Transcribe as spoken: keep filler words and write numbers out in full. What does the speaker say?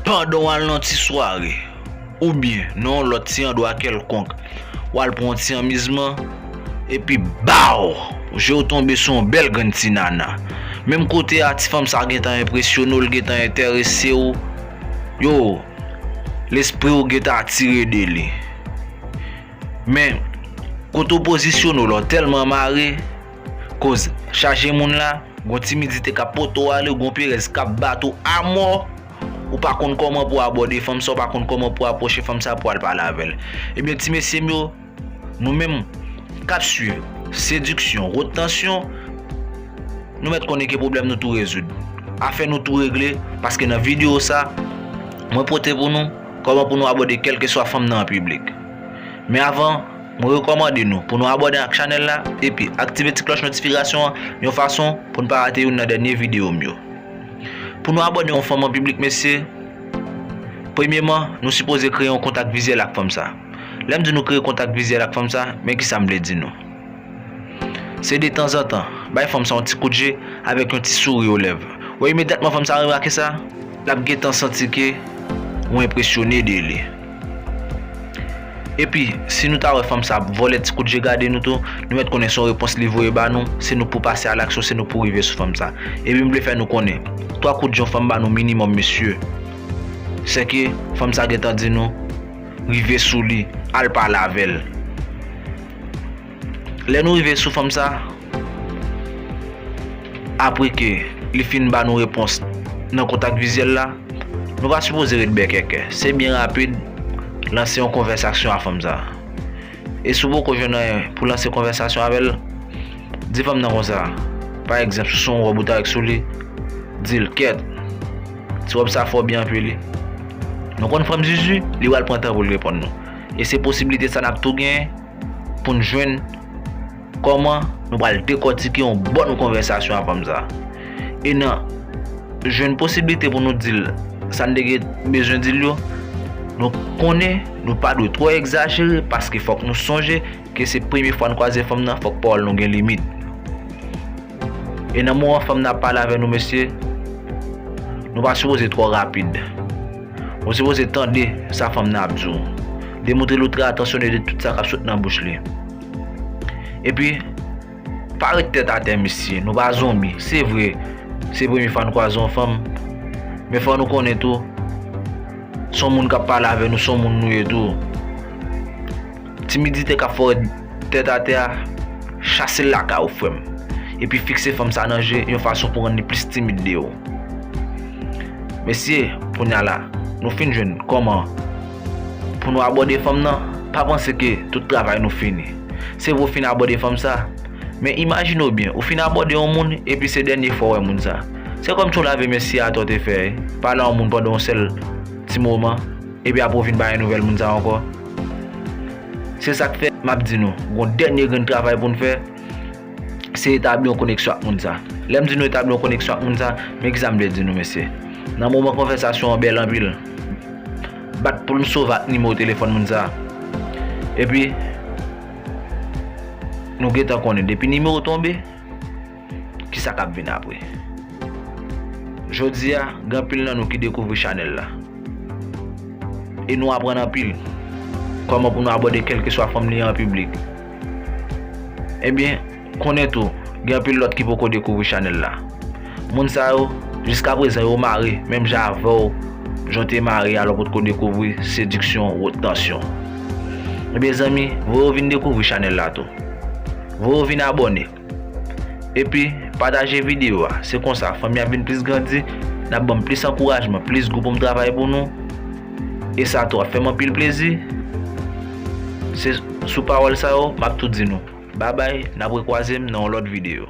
Pandan w al nan ti sware, oubyen nan yon lòt ti andwa kèlkonk, w al pran yon ti anmizman, epi baw! Je w tonbe sou yon bèl grenn ti nana. Menm kote a, ti fanm sa gentan enpresyone w, l gentan enterese w. Yo, lespri w gentan atire de li. Men, kote w pozisyone w la, w tèlman mare, koz chaje moun la, gon timidite k ap pote w ale, gon perèz k ap bat ou amò, ou pa konn kòman pou w abòde fanm sa, ou pa konn kòman pou w apwoche fanm sa pou w al pale avè l. Ebyen, ti mesye m yo, nou menm k ap swiv sediksyon, wot tansyon, nou mèt konnen ke pwoblèm nou tou rezoud. Afè nou tou regle, paske nan videyo sa, mwen pote pou nou kòman pou nou abòde kèlkeswa fanm nan an piblik. Men avan, mwen rekòmande nou pou nou abòne ak chanèl la epi aktive ti klòch notifikasyon an yon fason pou n pa rate youn nan dènye videyo m yo. Pou nou abòne yon fanm an piblik, mesye, premyeman, nou sipoze kreye yon kontak vizyèl ak fanm sa. Lè m di nou kreye kontak vizyèl ak fanm sa, men kisa m vle di nou. Se detanzantan, bay fanm sa yon ti kout je avèk yon ti souri o lèv. Wè, imedyatman fanm sa remake sa, l ap gentan santi ke ou enpresyone de li. Epi, si nou ta wè fanm sa ap vòlè ti kout je gade nou tou, nou mèt konnen se yon repons li voye ba nou, se nou pou pase alaksyon, se nou pou rive sou fanm sa. Epi m vle fè nou konnen, twa kout je yon fanm ba nou minimòm, mesye, se ke fanm sa gentan di nou, rive sou li, al pale avè l. Lè nou rive sou fanm sa, apre ke li fin ba nou repons nan kontak vizyèl la, nou pa sipoze ret bèkèkè. Se byen rapid, lanse yon konvèsasyon a fanm sa. E si w poko jwenn anyen pou lanse konvèsasyon avè l, di fanm nan konsa, pa egzanp, si se yon wòb ou ta avèk sou li, di l, kèt, ti wòb sa fè w byen anpil wi. Nou konn fanm zuzu, li pral pran tan pou l reponn nou. E se posiblite sa n ap tou genyen pou n jwenn kòman nou pral dekòtike yon bòn konvèsasyon a fanm sa. E nan jwenn posiblite pou nou di l sa n te gen bezwen di l yo, nou konnen nou pa dwe twò egzajere, paske fòk nou sonje ke se premye fwa n kwaze fanm nan, fòk pawòl nou gen limit. E nan moman fanm nan ap pale avè nou, mesye, nou pa sipoze twò rapid. Ou sipoze tande sa fanm nan ap di w. Demontre l ou trè atansyone de tout sa k ap sot nan bouch li. Epi, pa ret tèt atè, mesye. Nou pa zonbi. Se vre, se premye fwa n kwaze yon fanm. Men fò nou konnen tou, se yon moun k ap pale avè nou, se yon moun nou ye tou. Timidite k ap fè w ret tèt atè a, chase l lakay ou, frè m. Epi fikse fanm sa nan je yon fason pou rann li plis timid de ou. Mesye, kounye a la, nou fin jwenn kòman pou nou abòde fanm nan. Pa panse ke tout travay nou fini. Se vre w fin abòde fanm sa, men imajine w byen, ou fin abòde yon moun epi se dènye fwa w wè moun sa. Se kòmsi w lave men si atè w te fè, pale a yon moun pandan yon sèl ti moman, epi apre w vin pa gen nouvèl moun sa ankò. Se sa k fè m ap di nou, gon dènye grenn travay pou n fè, se etabli yon koneksyon ak moun sa. Lè m di nou etabli yon koneksyon ak moun sa, men kisa m vle di nou, mesye? Nan moman konvèsasyon an bèl anpil, bat pou n sove ak nimewo telefòn moun sa. Epi, nou gentan konnen, depi nimewo tonbe, kisa k ap vin apre? Jodi a, gen anpil nan nou ki dekouvri chanèl la. E nou aprann anpil kòman pou nou abòde kèlkeswa fanm li ye an piblik. Ebyen, konnen tou, gen anpil lòt ki poko dekouvri chanèl la. Moun sa yo, jiskaprezan, yo mare, menm jan avè w, jan w te mare a lè w potko dekouvri sediksyon, wot tansyon. Ebyen, zanmi, voye yo vin dekouvri chanèl la tou. Voye yo vin abòne. Epi, pataje videyo a. Se konsa, fanmi ap vin plis grandi, n ap ban m plis ankourajman, plis gou pou m travay pou nou. E sa tou ap fè m anpil plezi. Se sou pawòl sa yo, m ap tou di nou babay, n ap rekwaze m nan yon lòt videyo.